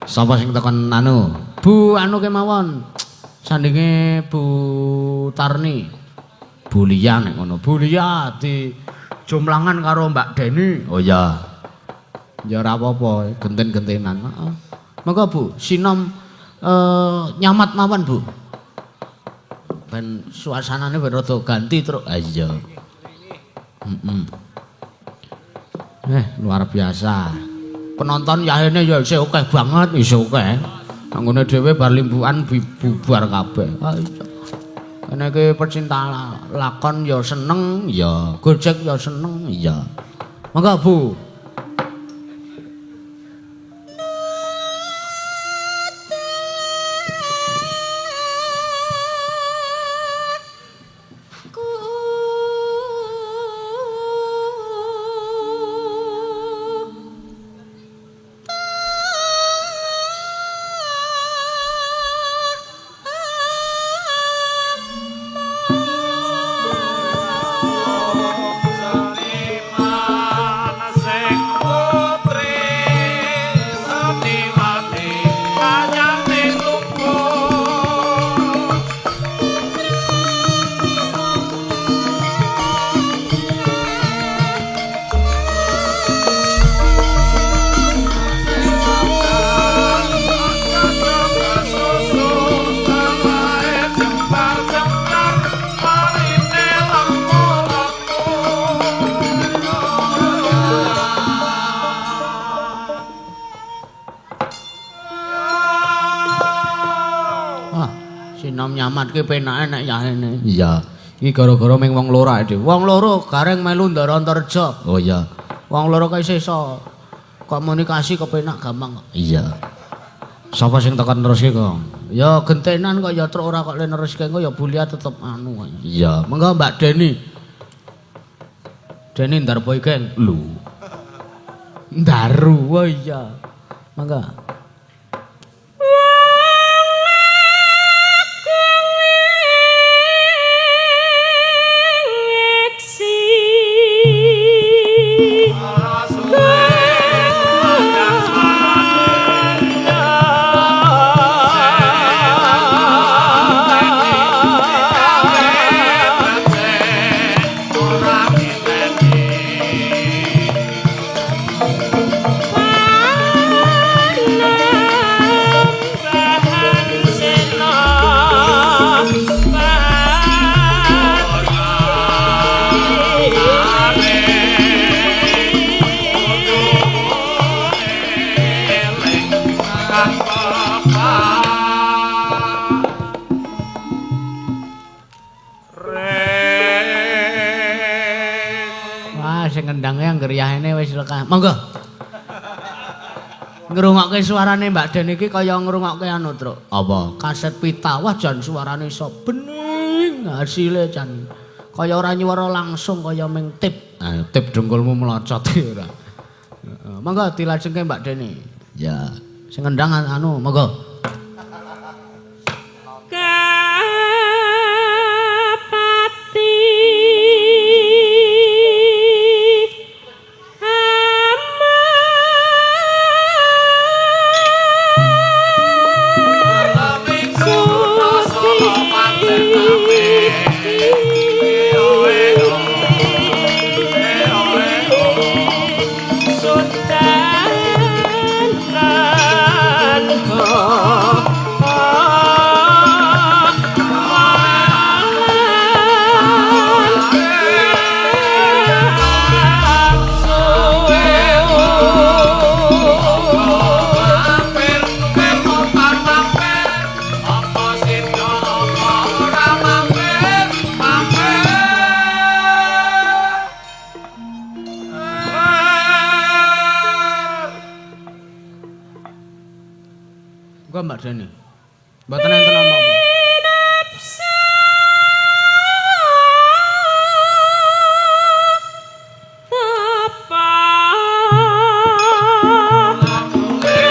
Sapa sing tekan anu? Bu anu kemawon. Sandinge Bu Tarni. Bu Lia nek ngono. Bu Lia di jomlangan karo Mbak Deni. Oh iya. Ya ora apa-apa, genten-gentenan. Heeh. Monggo Bu, sinom nyamat mawon Bu. Ben suasanane ben rada ganti truk. Ah iya. Heeh. Luar biasa. Penonton yahene ya isih akeh banget, isih akeh. Anggone dhewe bar limbukan bubar kabeh. Ah iya. Kene iki pecinta lakon ya seneng, ya Gojek ya seneng, iya. Monggo Bu. Seniman sing putri Seniwati kanyane lumpuh. Jembar-jembar marine lemu-lemu. Ah, sinom nyamat ki penake nek yahene. Iya. Iki gara-gara ming wong loro ae dhewe. Wong loro gareng melu Ndara Antarja. Oh iya. Wong loro kae iso komunikasi kepenak gampang kok. Iya. Sapa sing tekan neruske kok? Ya gentenan kok ya truk ora kok le neruske engko ya Bu Lia tetep anu kok. Iya, monggo Mbak Deni. Deni Ndarboy geng. Lho. Ndaru, oh iya. Monggo. Wah, sing ngendange angger yahene wis lekah. Monggo. Ngrungokke suarane Mbak Den iki kaya ngrungokke anu, Truk. Apa? Kaset pita. Wah, jan suarane iso bening hasile jan. Kaya ora nyuwara langsung kaya ming tip. Ah, tip dengkulmu melocot ora. Heeh. Monggo dilajengke Mbak Deni. Ya, sing ngendang anu, monggo. Kapati Monggo Mbak Deni. Mboten enten apa-apa. Ngambil.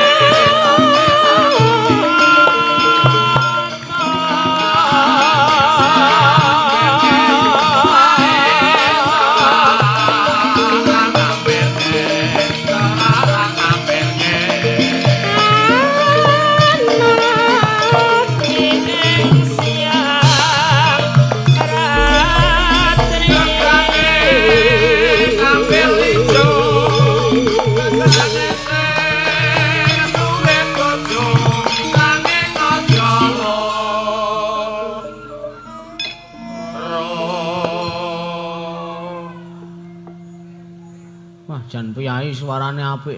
Priyayi suarane apik.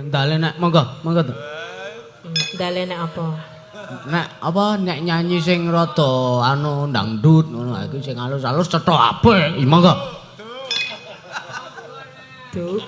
Ndale nek monggo, monggo to. Ndale nek apa? Nek apa nek nyanyi sing rada anu dangdut ngono iki sing halus-halus cetha apik. Monggo. Duh.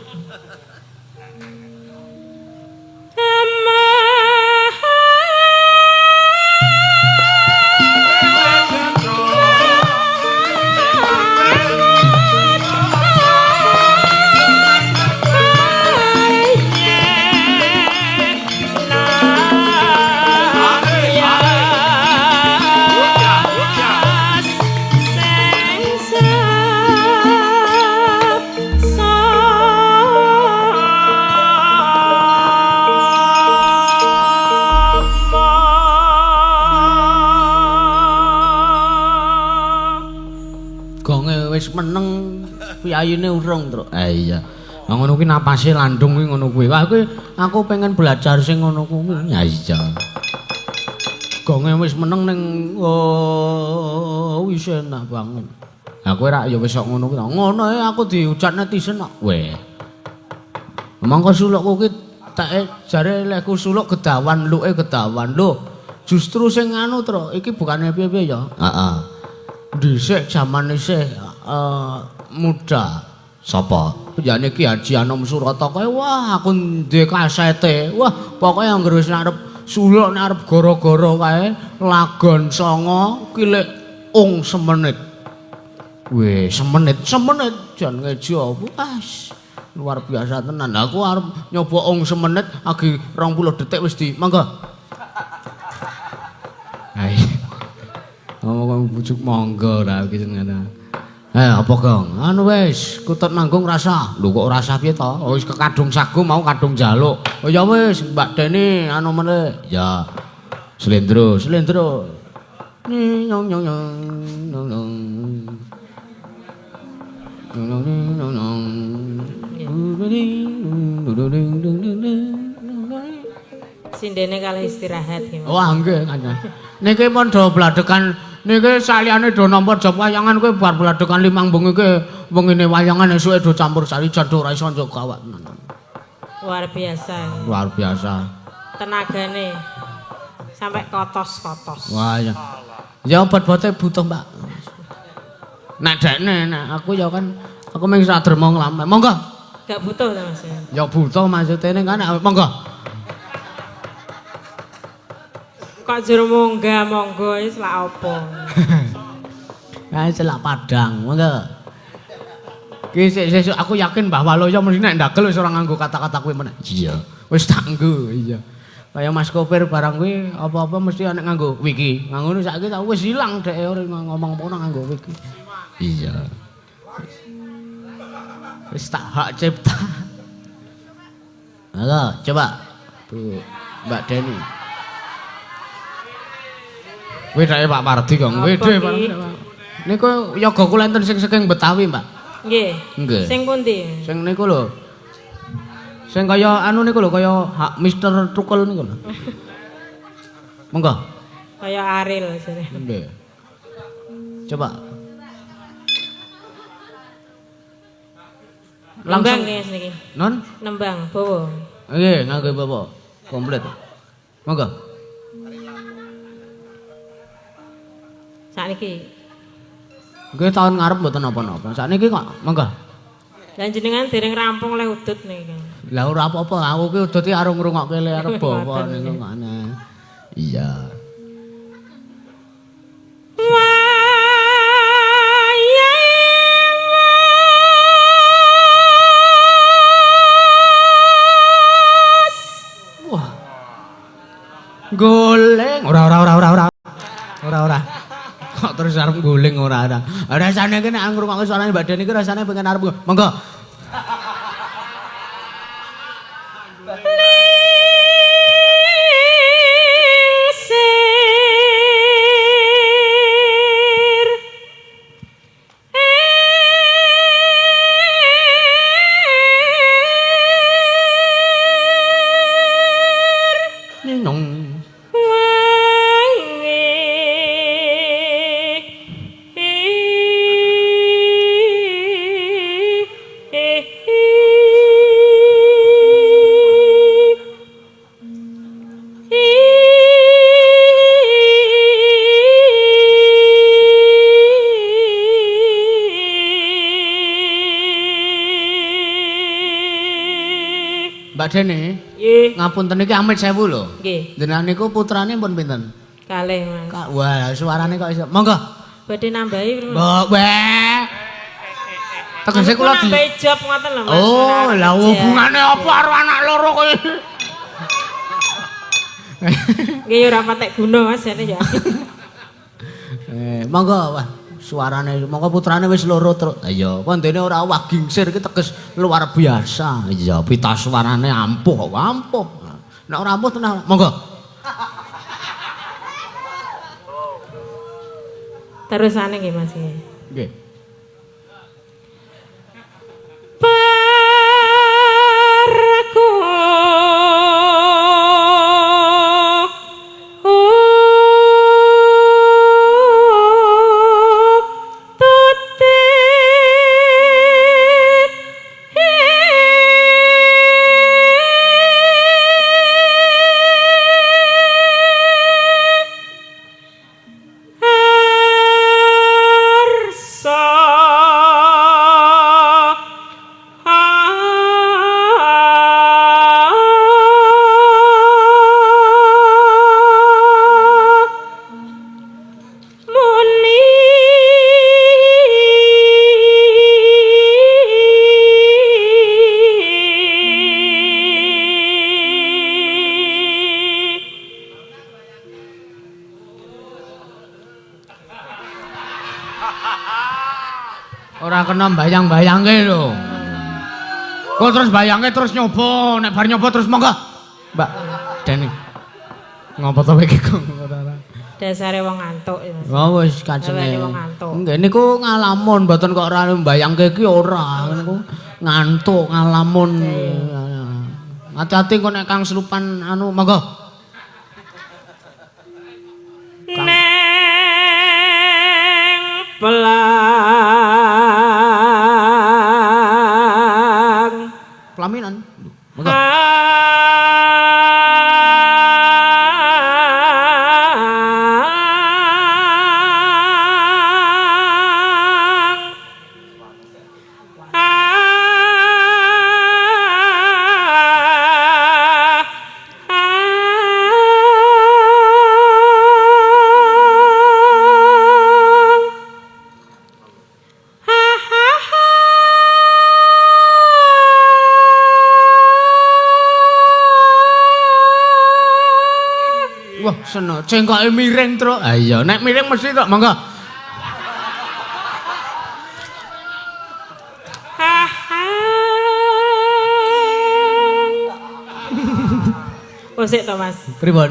Wis meneng piyayine urung, Truk. Ha iya. Lah ngono kuwi napase landung kuwi ngono kuwi. Wah kuwi aku pengen belajar sing ngono kuwi. Ha iya. Gonge wis meneng ning oh wis enak banget. Lah kowe rak ya wis kok ngono kuwi. Ngono ae aku dihujat netizen kok. Weh. Mongko sulukku ki teke jare lehku suluk gedawan, luke gedawan. Lho, justru sing anu, Truk, iki bukane piye-piye ya. Heeh. Dhisik jaman isih muda. Sapa? Jane Ki Haji Anom Surata kae wah aku ndek kasete. Wah, pokoke anggere wis arep suluk nek arep gara-gara kae lagon songo kilik ung semenit. Weh, semenit, semenit jan ngejo. Wah, luar biasa tenan. Lah aku arep nyoba ung semenit agi 20 detik wis di monggo. Hai. Ngomong bujuk monggo ra iki senengane. Apa Gong? Anu wis, kutut manggung rasa. Lho kok rasa piye to? Oh wis kekadung sagu mau kadung njaluk. Oh ya wis, Mbak Deni anu meneh. Ya. Slendro, slendro. Ni nyong nyong nyong nyong nyong. Nyong nyong nyong nyong. Sindene kalah istirahat iki. Wah nggih kanca. Niki pun do bladekan niki saliyane do nampa job wayangan kuwi bar bladekan limang bengi iki wengine wayangan esuke do campur sari jan do ora iso njaga awak tenan. Luar biasa. Luar biasa. Tenagane sampai kotos-kotos. Wah ya. Ya obat-obate butuh, Mbak. Nek dekne nek aku ya kan aku mung sak derma nglamek. Monggo. Gak butuh ta Mas? Ya butuh maksude ning kan monggo. Kok jero munggah monggo wis lak apa. Kae selak padang, monggo. Ki sik sesuk aku yakin Mbah Waloyo mesti nek ndagel wis ora nganggo kata-kata kuwi meneh. Iya. Wis tak nggo, iya. Kaya Mas Kopir barang kuwi apa-apa mesti nek nganggo wiki. Nganggo saiki tak wis ilang dhek ora ngomong apa nganggo wiki. Iya. Wis tak hak cipta. Halo, coba Bu Mbak Deni. Kuwi dheke Pak Pardi kok. Kuwi dhewe Pak. Niku yoga kula enten sing saking Betawi, Mbak. Nggih. Nggih. Sing pundi? Sing niku lho. Sing kaya anu niku lho, kaya hak Mister Tukul niku lho. Monggo. Kaya Ariel jane. Nggih. Coba. Nembang nggih niki. Non? Nembang bawa. Nggih, nganggo bawa. Komplit. Monggo. Sakniki. Nggih taun ngarep mboten napa-napa. Sakniki kok monggo. Lah jenengan dereng rampung leh udut niki. Lah ora apa-apa, aku ki udut iki arep ngrungokke le arep bawa niku ngene. Iya. Wah. Goleng ora ora ora ora ora. Ora ora. Kok terus arep guling ora ora. Rasane iki nek ngrungokke suarane Mbak Deni iki rasane pengen arep monggo. Lingsir Ninong. Wangi Mbak Deni, Nggih. Ngapunten iki amit sewu lho. Nggih. Jenengan niku putrane pun pinten? Kalih, Mas. Kak, wah, suarane kok iso. Monggo. Badhe nambahi pripun? Mbok, weh. Tegese kula di nambahi job ngoten lho, Mas. Oh, Ora lah kerja. hubungane apa karo anak loro kowe? Nggih ya ora patek guna Mas jane ya. Monggo, wah, suarane monggo putrane wis loro terus. Iya, pandene ora wah gingsir iki teges luar biasa. Iya, pita suarane ampuh, ampuh. Nek ora ampuh tenang. Monggo. Terusane nggih Mas nggih. Nggih. Parku tuti Arsa Muni Ora kena bayang-bayangke lho. Kok terus bayangke terus nyoba, nek bar nyoba terus monggo. Mbak Deni. Ngopo to iki kok ora. Dasare wong ngantuk ya, Mas. Oh wis kajenge. Awake wong ngantuk. Nggih niku ngalamun mboten kok ora mbayangke iki ora niku ngantuk ngalamun. Hati-hati kok nek Kang Slupan anu monggo. Neng pelang Pelaminan. Monggo. Wah, seneng. Cengkoke miring, Truk. Ha iya, nek miring mesti tok. Monggo. Oh sik to, Mas. Pripun?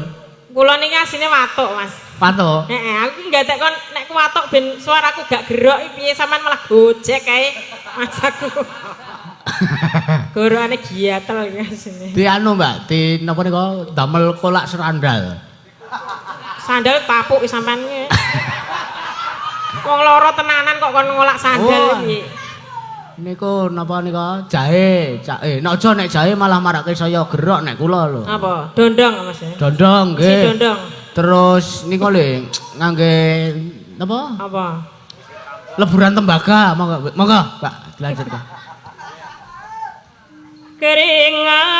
Kula niki asine watuk, Mas. Patuk. Heeh, aku ki nggatek kon nek kuwatuk ben suaraku gak gerok iki piye sampean malah gojek kae Mas aku. Gorokane giatel iki asine. Di anu, Mbak, di napa nika damel kolak serandal. Sandal tapuk sampean iki. Wong loro tenanan kok kon ngolak sandal Oh. iki. Niku napa nika? Jahe, jahe. Nek aja nek jahe malah marake saya gerok nek kula lho. Apa? Dondong Mas ya. Dondong Si nggih. dondong. Terus nika lho ngangge napa? Apa? Leburan tembaga. Monggo, monggo, Mbak, dilanjutkan. Keringan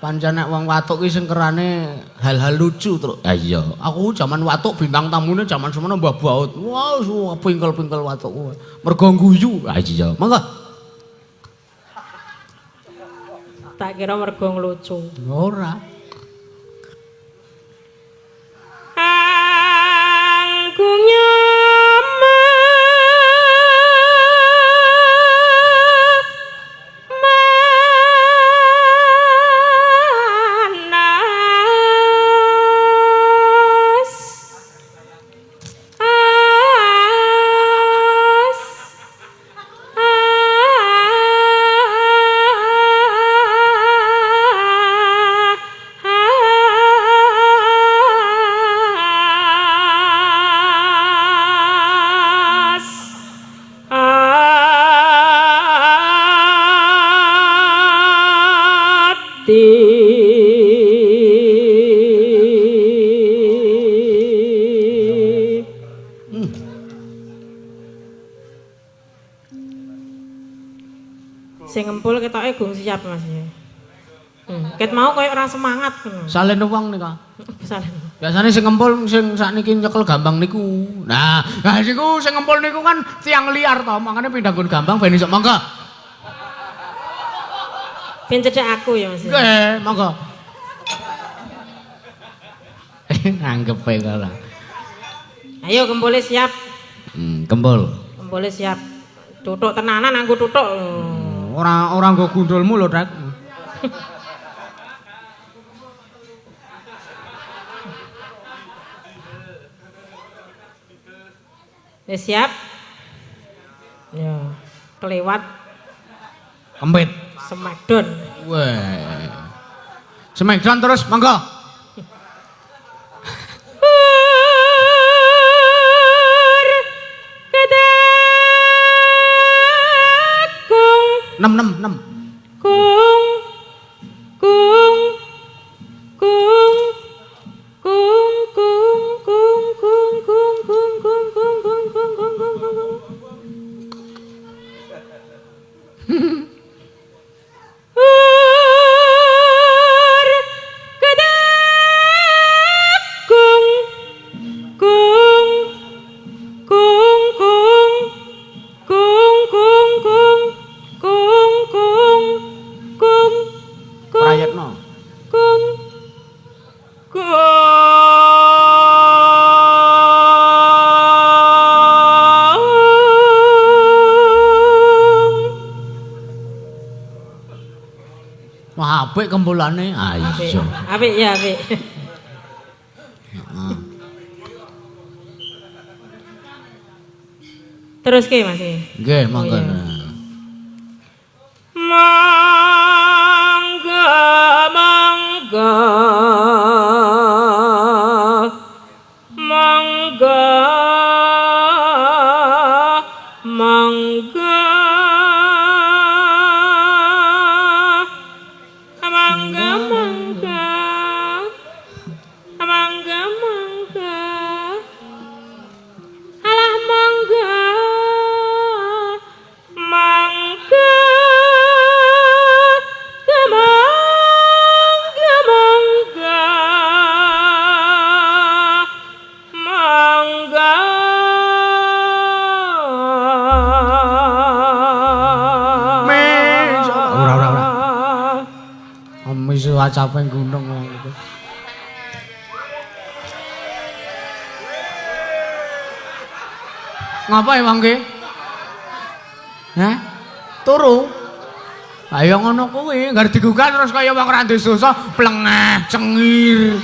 Pancen nek wong watuk ki sing kerane hal-hal lucu, Truk. Ha iya, aku jaman watuk bintang tamune jaman semono Mbah Baut. Wah, wow, pingkel-pingkel watukku. Mergo guyu. Ha iya, monggo. Tak kira mergo nglucu. Ora. Anggungnya manas as a siap Mas ya. Ket mau koyo ora semangat ngono. Salin wong nika. Salin. Biasane sing ngempul sing sakniki nyekel gambang niku. Nah, nah niku sing ngempul niku kan tiang liar to, makane pindah nggon gambang ben iso monggo. Ben cedhak aku ya Mas. Nggih, monggo. Nanggepe ora. Ayo kempule siap. Kempul. Kempule siap. Tutuk tenanan anggo tutuk. Ora ora nggo gundulmu lho, Dek. Wis siap? Ya, kelewat kempit. Smackdown. Weh. Smackdown terus monggo. Kung 6 6 6. Kung kung kung kung kung kung kung kung kung kung kung kung kung kung kung kung kung. Ur kedakung kung kung kung kung kung kung kung kung kung kung Prayetno. Kung kung. Wah, apik kempulane. Ah iya. Apik ya, apik. Heeh. Terus ke Mas? Nggih, monggo. Oh, iya. Mangga mangga mangga mangga mangga mangga mangga mangga alah mangga mangga mangga mangga mangga. Ora ora ora. Om iso acape gunung gitu. Ngapa ya wong ki? Hah? Turu. Ayo ngono kuwi, nggar digugah terus kaya wong ora duwe dosa, plengeh, cengir.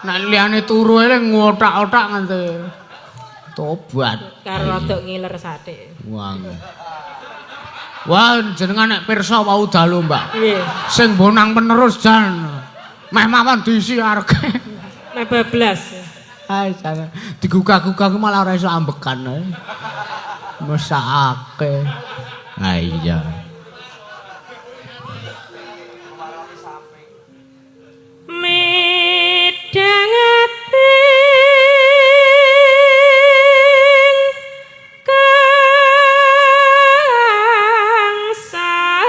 Nek liyane turu ae ngotak-otak nganti tobat. Karo rodok ngiler sate. Wah. Wah, jenengan nek pirsa wau dalu, Mbak. Nggih. Sing bonang penerus jan. Meh mawon diisi areke. Meh bablas. Ai jane digugah-gugah ku malah ora iso ambekan ae. Mesakake. Ah iya. Midhangate kang sa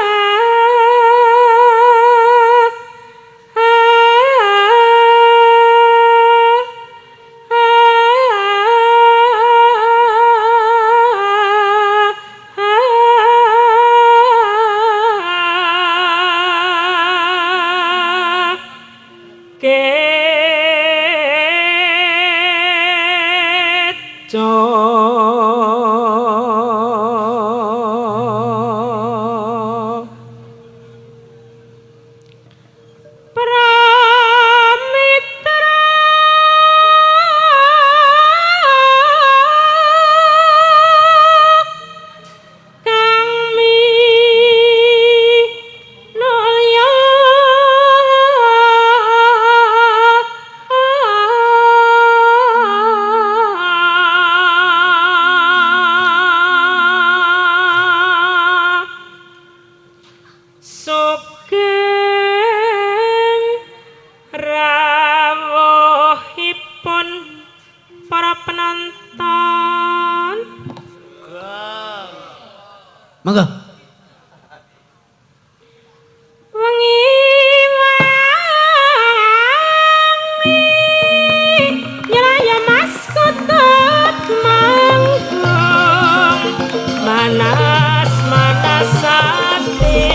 Manas manas ati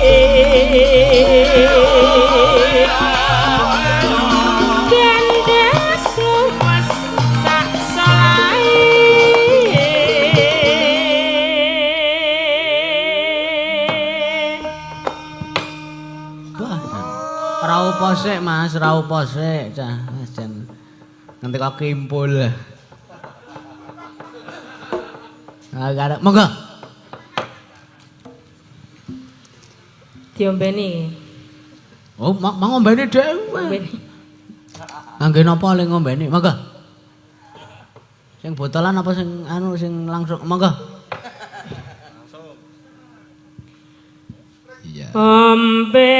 Gandes luwes sak solahe. Wah, raupo sik Mas, raupo sik cah jan. Nganti kok kimpul. Ah, karep monggo. Diombeni. Oh, mang ngombene dhewe. Ombeni. Ngangge napa le ngombene? Monggo. Sing botolan apa sing anu sing langsung? Monggo. Iya. Ombe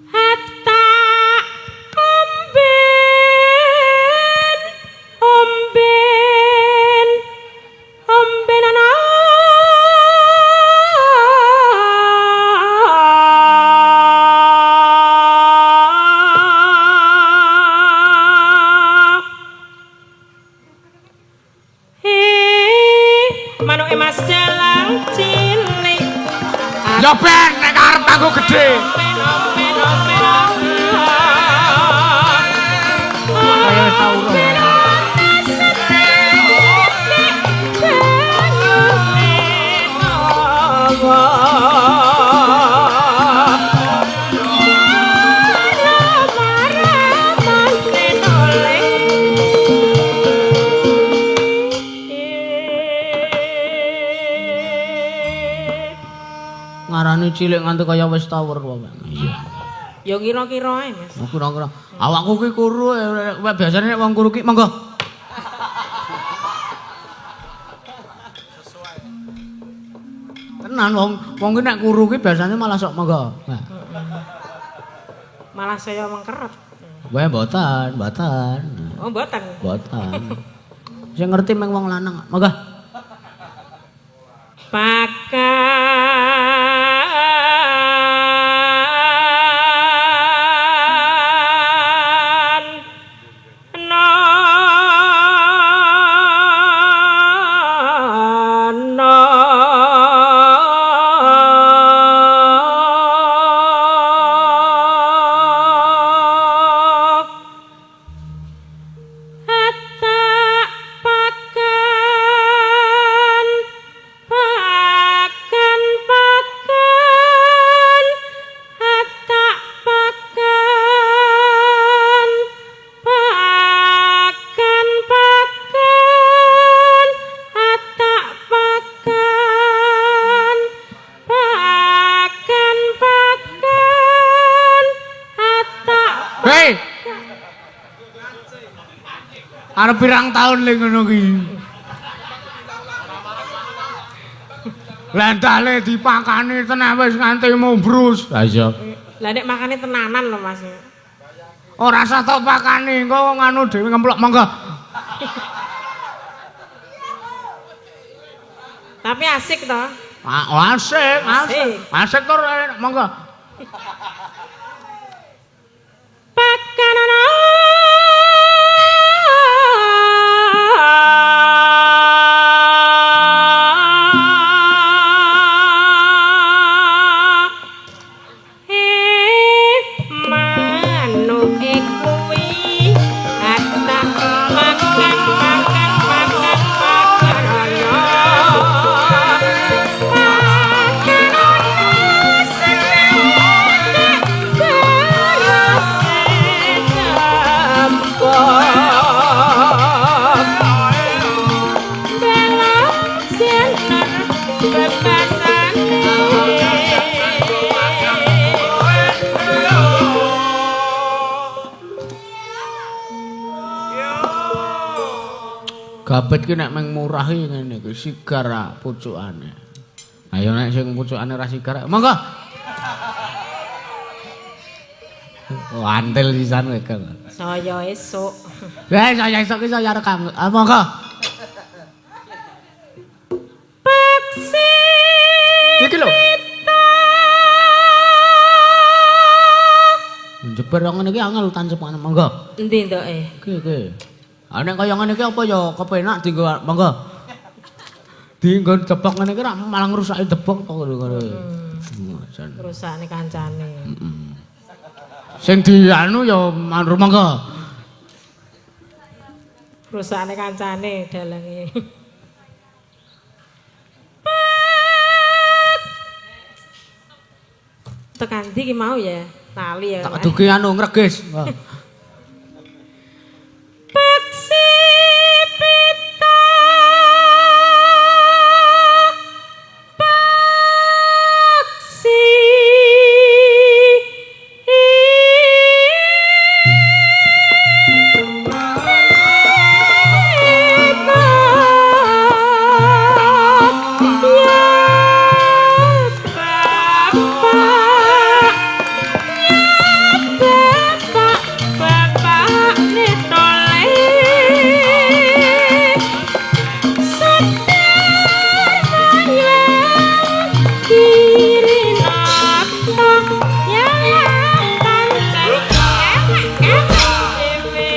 Hatta omben omben omben ana Manuke Mas Dalang cilik. Ya ben nek arep aku gedhe. Omben omben omben Kaya wis tau ora. Ngarani cilik nganti kaya wis tau weruh. Iya. Ya kira-kira ae, Mas. Aku kira-kira awakku ki kuru, biasane nek wong kuru ki monggo. Tenan wong wong ki nek kuru ki biasane malah sok monggo. Nah. Malah saya mengkeret. Wae mboten, mboten. Oh, mboten. Mboten. Sing ngerti meng wong lanang. Monggo. Pakan no no Hatta pakan pakan pakan hatta pakan pakan pakan hatta pakan pakan pakan hatta. Hei. Arep pirang taun le ngono ki? Lentale dipakani tenan wis nganti mumbrus. Ha iya. Lah nek makane tenanan lho Mas. Ora usah tok pakani, engko nganu dhewe ngemplok monggo. Tapi asik toh. Ah, asik, asik. Asik tur monggo. Pakanana manuke kuwi hatta makan makan makan makan Gabet ki nek meng murah ki ngene iki sigar ah pucukane. Ayo nek sing pucukane ora sigar, monggo. Oh, antil sisan kowe, Kang. Saya esuk. Lah saya esuk ki saya rekam. Ah, monggo. Peksi Iki lho. Jeber ngene iki angel tancepane monggo. Endi ndoke? Iki iki. Ah nek kaya ngene iki apa ya kepenak dienggo monggo. Dienggo debok ngene iki rak malah ngrusaki debok to ngono. Jan. Rusakne kancane. Sing dianu ya manru monggo. Rusakne kancane dalange. Tekan ndi ki mau ya? Lali ya. Tak dugi anu ngregis. Peksi pita peksi pita ya bapak bapak bapak nitole setir kiri nata yang pancen dhewe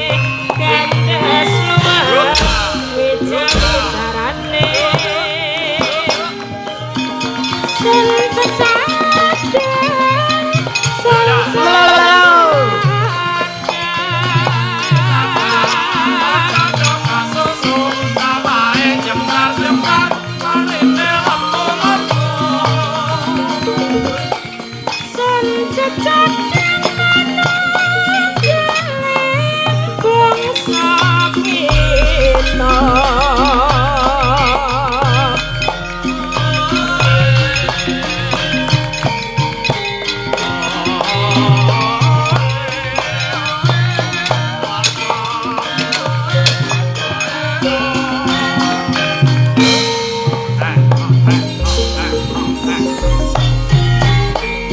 gandes luwes wicarane sun pecadang sun Susu sawahe jembar-jembar marine lemu-lemu. Sun cecadang manunggaling bangsa kita.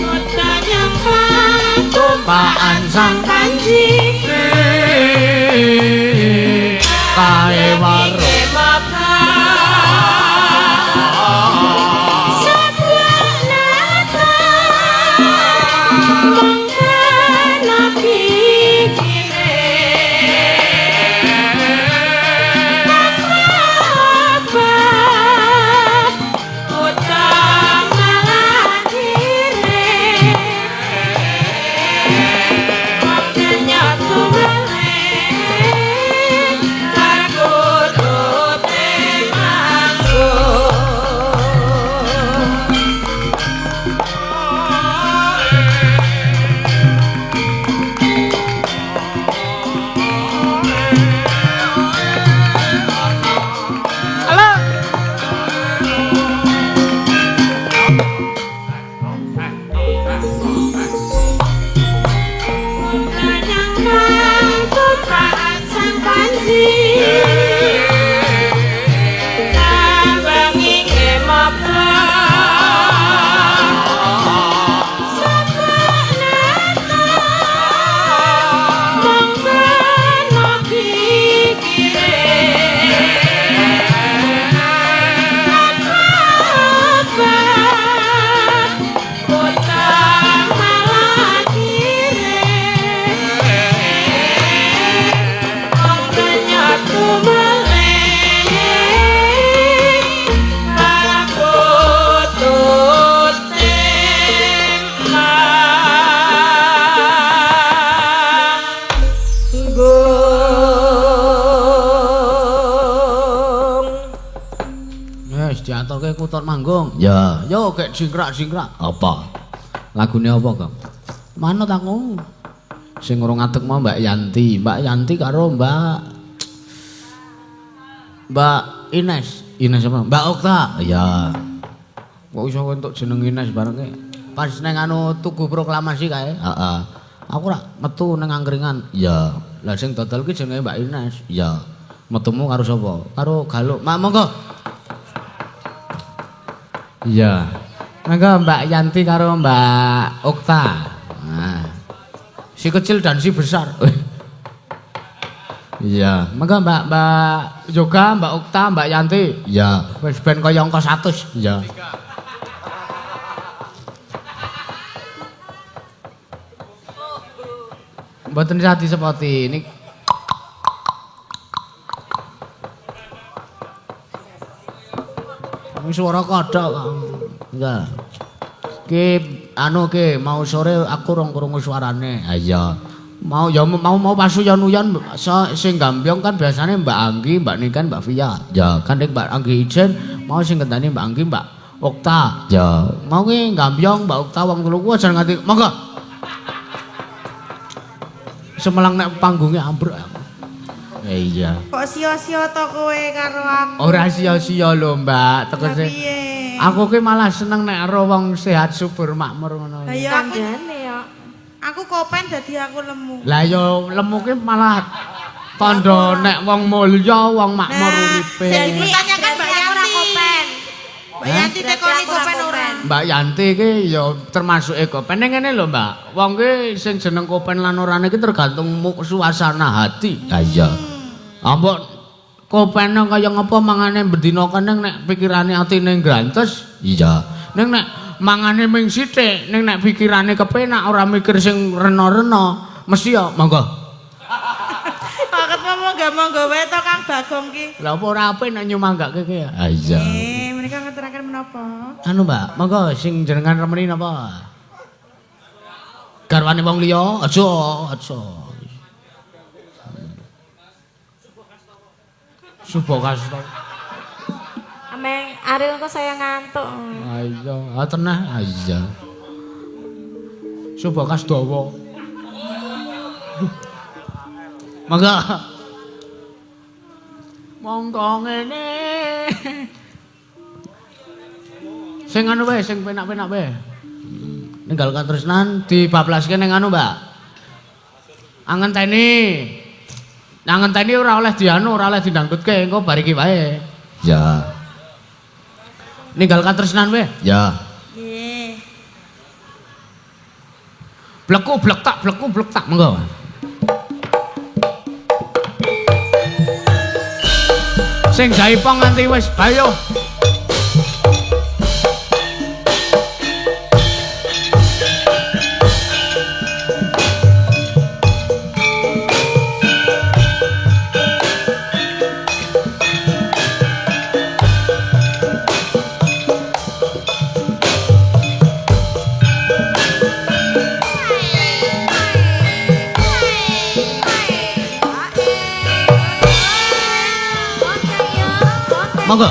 Kotanya Tumpakan sang Panji kae warung. Wis diaturke kutut manggung. Ya, yo gek jingkrak-jingkrak. Apa? Lagune apa, Kang? Manut aku. Sing urung ngadeg mau Mbak Yanti, Mbak Yanti karo Mbak Mbak Ines. Ines apa? Mbak Okta. Iya. Kok iso entuk jeneng Ines bareng ki? Pas neng anu tugu proklamasi kae. Heeh. Aku rak metu neng angkringan. Iya. Lah sing dodol ki jenenge Mbak Ines. Iya. Metumu karo sapa? Karo Galuk. Mak monggo. Iya. Monggo Mbak Yanti karo Mbak Okta. Nah. Si kecil dan si besar. Iya, monggo Mbak Mbak Yoga, Mbak Okta, Mbak Yanti. Iya, wis ben kaya angka 100. Iya. Mboten usah disepoti. Ini suara kodhok kok. Enggak. Ki anu ki mau sore aku rong krungu suarane. Ha iya. Mau ya mau mau pasuyon-uyon sing gambyong kan biasanya Mbak Anggi, Mbak Niken, Mbak Via. Ya, kan nek Mbak Anggi ijen mau sing ngenteni Mbak Anggi, Mbak Okta. Ya, mau ki gambyong Mbak Okta wong telu ku aja nganti monggo. Semelang nek panggungnya ambruk aku. Iya. Kok sia-sia to kowe karo aku? Ora sia-sia lho, Mbak. Tegese aku ki malah seneng nek karo wong sehat subur makmur ngono. Lah ya aku Kandhane ya. Aku kopen dadi aku lemu. Lah ya lemu ki malah tandha nek wong mulya, wong makmur uripe. Sing dipertanyakan Mbak Ora Yanti. kopen. Mbak Yanti tekoni kopen ora? Mbak Yanti ki ya termasuk kopen. Ning ngene lho, Mbak. Wong ki sing jeneng kopen lan orane ki tergantung suasana hati. Lah iya. Ambok kopene kaya ngapa mangane bendina keneng nek pikirane atine ngrantes? Iya. Ning nek mangane ming sithik, ning nek pikirane kepenak ora mikir sing rena-rena, mesti ya monggo. Paket monggo-monggo wae to Kang Bagong ki. Lah apa ora apik nek nyumanggake ki ya? Ah iya. Menika ngeteraken menapa? Anu Mbak, monggo sing jenengan remeni napa? Garwane wong liya aja, aja. Subokasta. Ameng Ariel kok saya ngantuk. Ah iya, ah tenah, ah iya. Subokasdawa. Monggo. Monggo ngene. Sing anu wae, sing penak-penak wae. Ninggal katresnan dibablaske ning anu, Mbak. Angenteni. Angenteni ora oleh dianu, ora oleh didangdutke, engko bar iki wae. Ya. Ninggal katresnan wae. Ya. Nggih. Bleku blek tak, bleku blek tak, monggo. Sing jaipong nganti wis bayo. Monggo.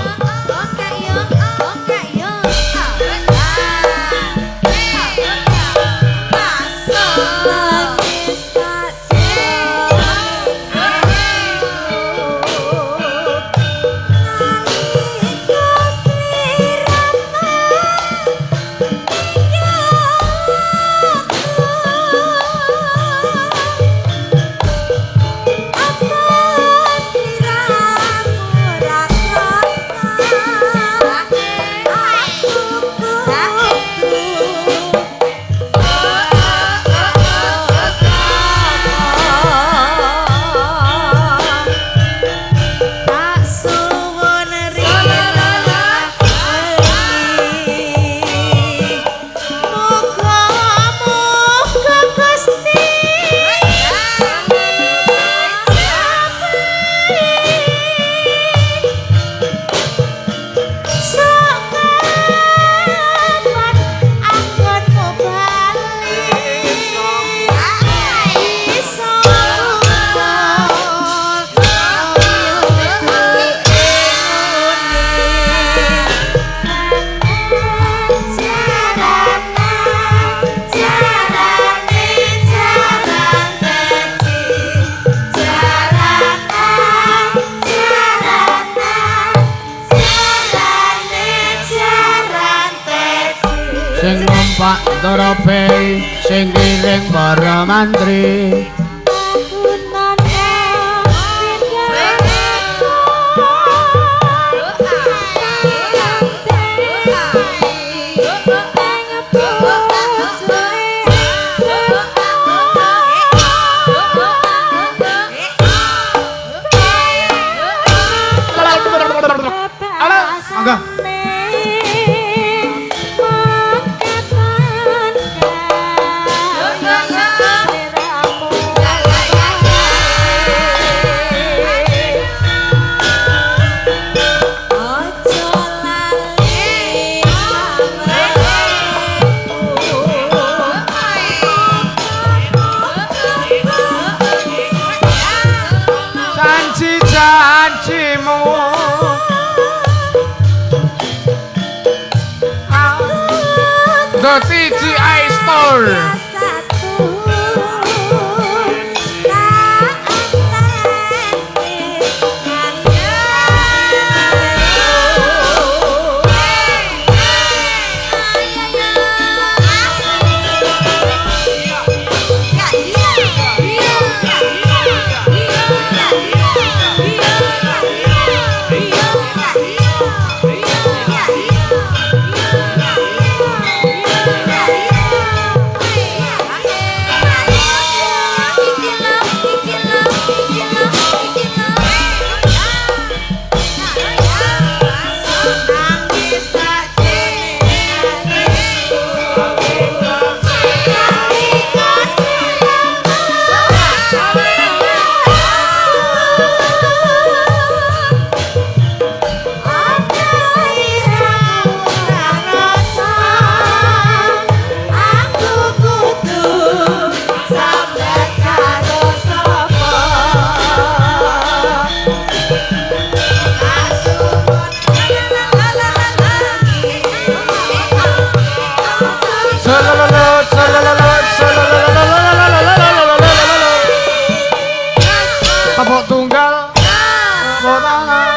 Sing numpak dorobe, sing ngiring para mantri. The TGI Store. Tepuk tunggal. Tepuk tangan.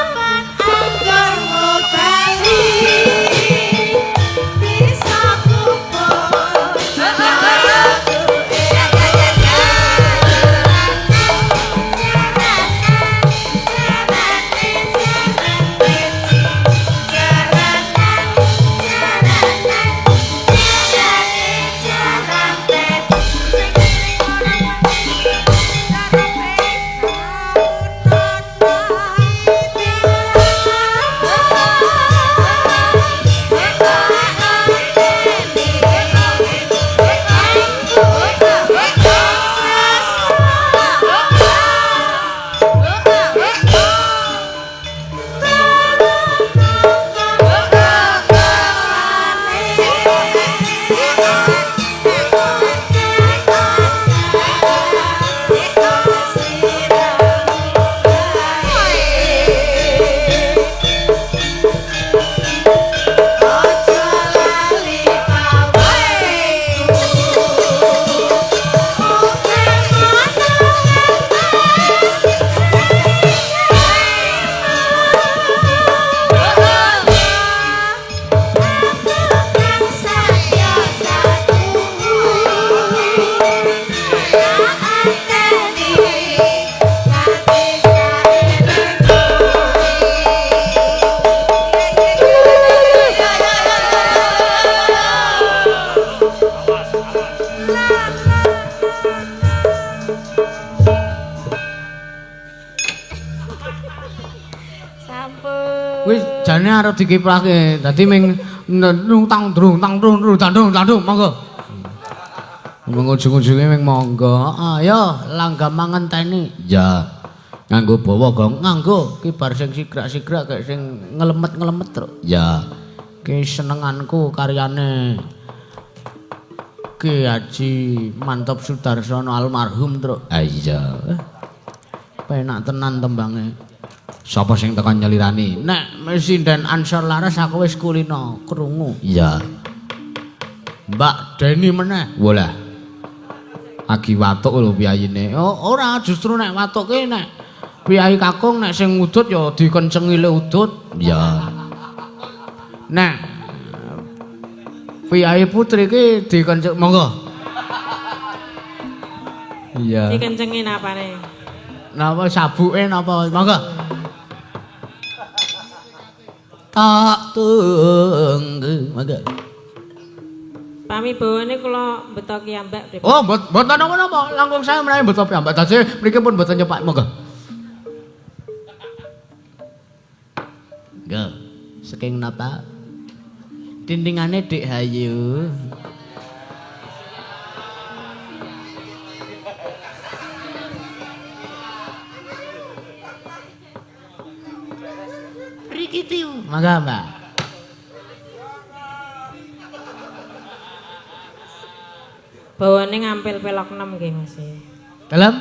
Wis jane arep dikiprahke. Dadi ming nung tang drung tang drung drung tandung tandung monggo. Mung ujung-ujunge ming monggo. Ayo langgam mangenteni. Ya. Nganggo bawa gong, nganggo ki bar sing sigrak-sigrak kayak sing ngelemet-ngelemet, Truk. Ya. Ki senenganku karyane Ki Haji Manteb Sudarsono almarhum, Truk. Ah iya. Penak tenan tembange. Sapa sing tekan nyelirani? Nek sinden Ansor Laras aku wis kulino krungu. Iya. Mbak Deni meneh. Walah. Agi watuk lho piyayine. Oh, ora, justru nek watuk ki nek piyayi kakung nek sing udut ya dikencengi le udut. Iya. Nek piyayi putri ki dikenceng monggo. Iya. Dikencengi napane? Napa sabuke napa? Monggo. Tak tunggu monggo. Pami bawane kula beto kiyambak pripun? Oh, mboten napa-napa, langkung saya menawi beto piyambak. Dadi mriki pun mboten nyepak monggo. Nggih. Saking napa? Tintingane Dik Hayu. Mriki tiu. Mangga, Mbak. Bawane ngampil pelok 6 nggih, Mas. Dalem?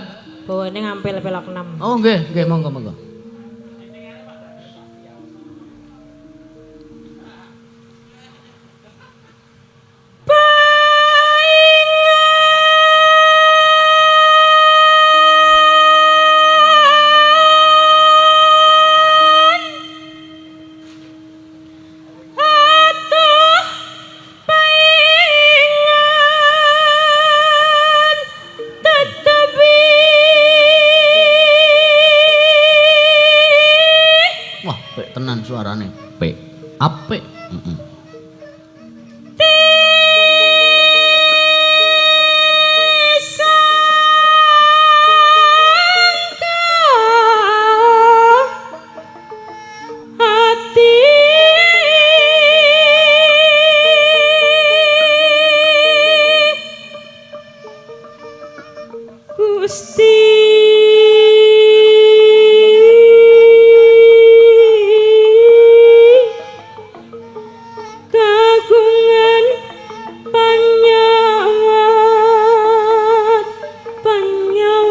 Bawane ngampil pelok 6. Oh, nggih, nggih monggo monggo. Bang Suarane apik. Apik. Heeh. Gusti kagungan panyawat panyawat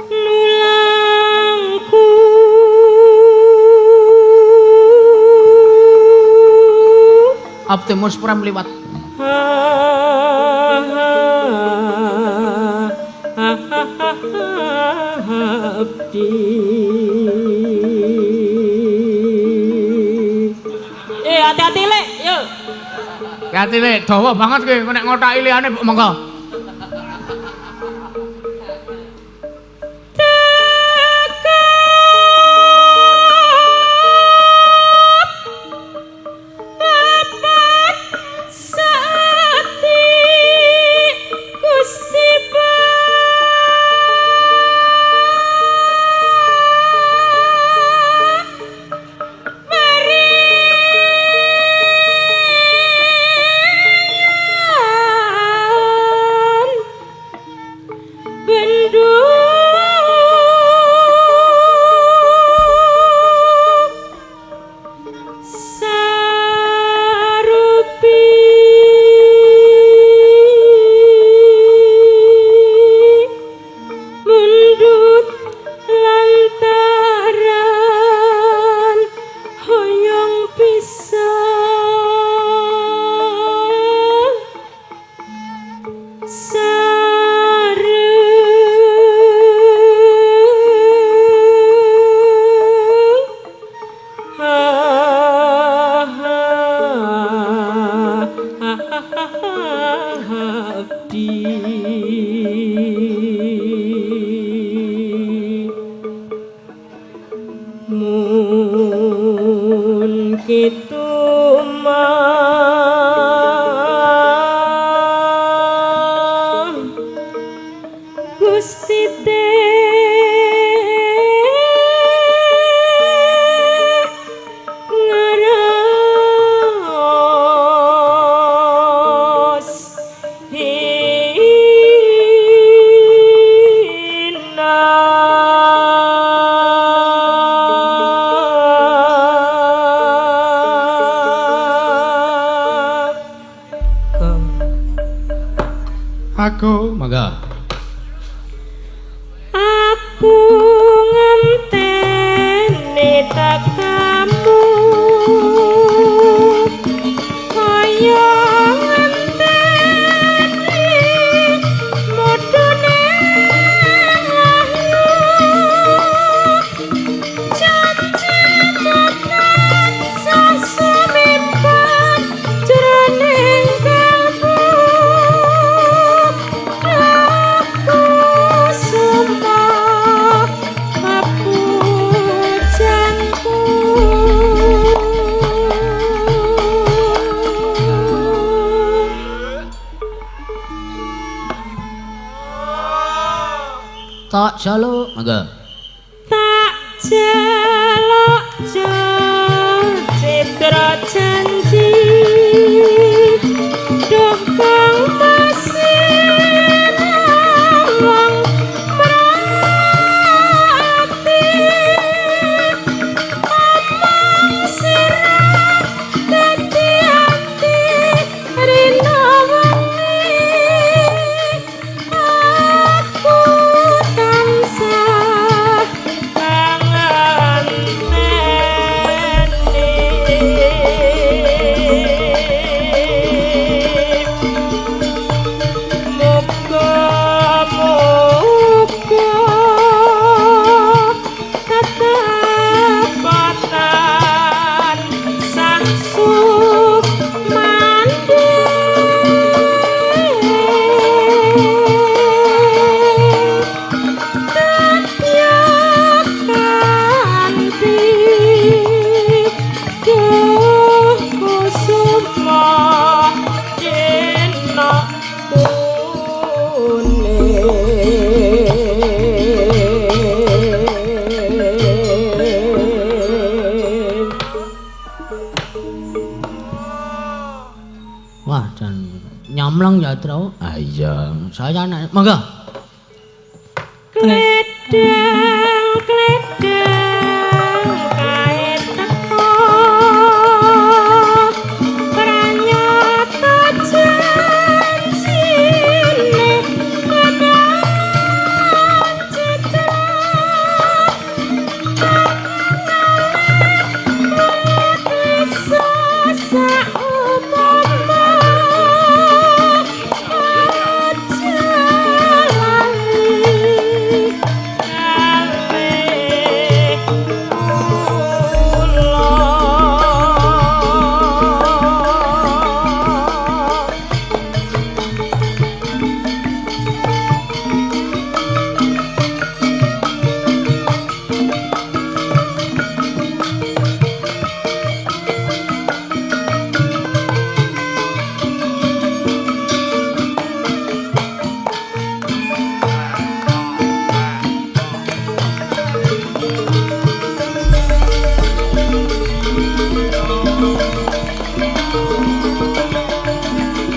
nulangku Optimus Prime liwat. Abdi. Hati-hati Lek, yuk. Hati Lek, dawa banget kowe nek ngotaki liyane mbok monggo. Aku mangga. Aku ngenteni tekamu kaya ngenteni mudune wahyu janji tansah sumipat jroning kalbu. Aku sumpah papujanku. Tak jaluk mangga. Tak jaluk citra janji duh kang masih nawang mrati omong sirah dadi ati rina wengi aku tansah kangenteni. Kakang ya, Tro. Ah iya, saya nek monggo. Kledang kledang kae teko pranyata janjine padang citra saupama aja lali kalih kula.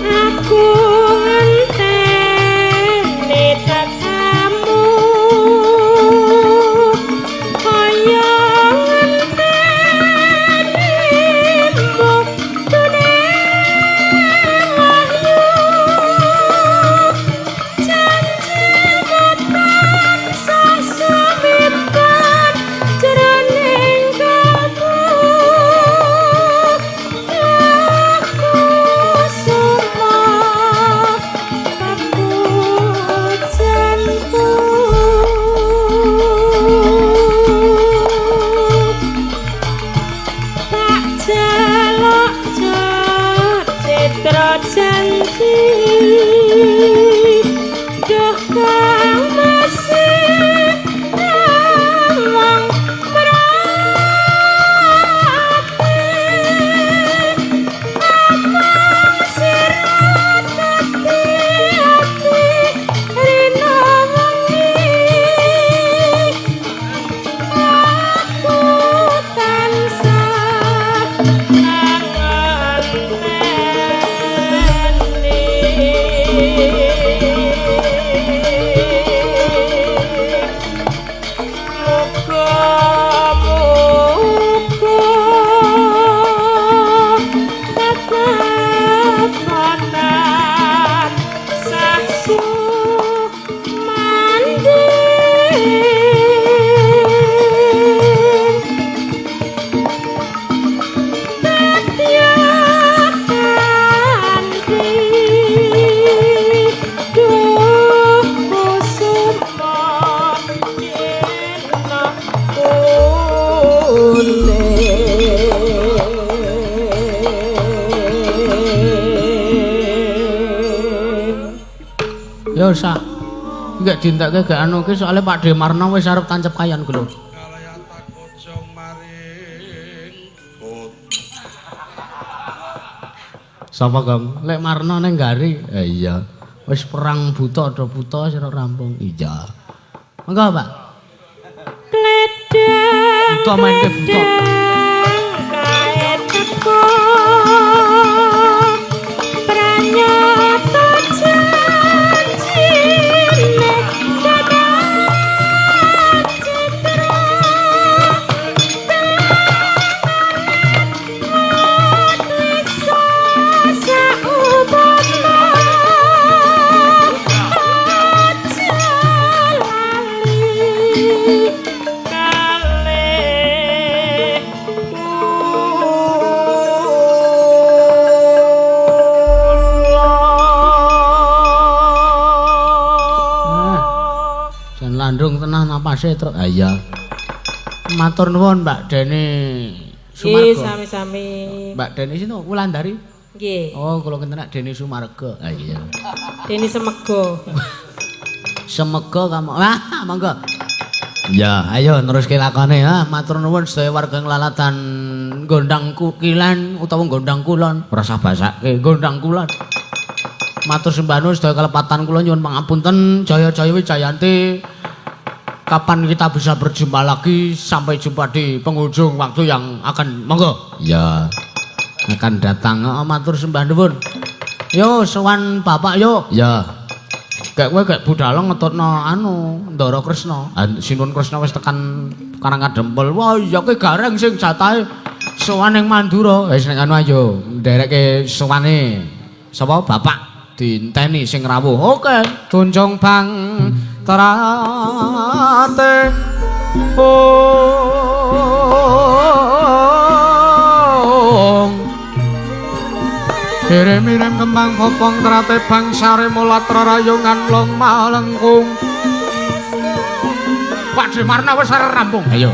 Aku ngenteni tekamu kaya ngenteni wektune wahyu janjimu tansah sumimpan jroning kalbu. Aku suma papujanku. Tak jaluk citra janji duh kang masih nawang mrati amang sira dadi ati rina wengi aku tansah ngenteni. Muga-muga tetep tansah sumandhing. Satya kanthi duh kusuma dina kuning. Ya sak. Enggak dintekke gak anu ki soalé Pak Demarno wis arep tancep kayon ku lho. Kalayata kocong maring kut. Sapa, Gong? Lek Marno ning Gari. Iya. Wis perang buta do buta sira rampung. Iya. Monggo, Pak. Kledang Buta mainke buta. kledang kae teko pranyata janjine dadang citra saupama aja lali kalih kula. Jan landung tenan napase, Truk. Ah iya. Matur nuwun Mbak Deni Nggih, Sumargo. sami-sami. Mbak Deni sinten? Wulandari? Nggih. Oh, kula kenten Deni Sumargo. Ah iya. Deni Semego. Semega kamu. Wah, monggo. Ya, ayo neruske lakone ha. Matur nuwun sedaya warga Nglalatan Gondang Kukilan utawa Gondang Kulon. Ora usah basake Gondang Kulon. Matur sembah nuwun sedaya kelepatan kula nyuwun pangapunten. Jaya-jaya Wijayanti. Kapan kita bisa berjumpa lagi? Sampai jumpa di penghujung waktu yang akan monggo. Ya. Akan datang. Oh, matur sembah nuwun. Yo sowan bapak yo. Ya. Gek kowe gek budal ngetutno anu Ndara Kresna. Sinuwun Kresna wis tekan Karang Kadempel. Wah iya ki Gareng sing jatahe sowan ning Mandura. Wis nek anu ayo nderekke sowane sapa bapak dienteni sing rawuh. Oke, tunjung bang terate. Ong. Kirim-irim kembang popong terate bangsare mulat rarayungan long malengkung. Pak Demarna wis rampung. Ayo.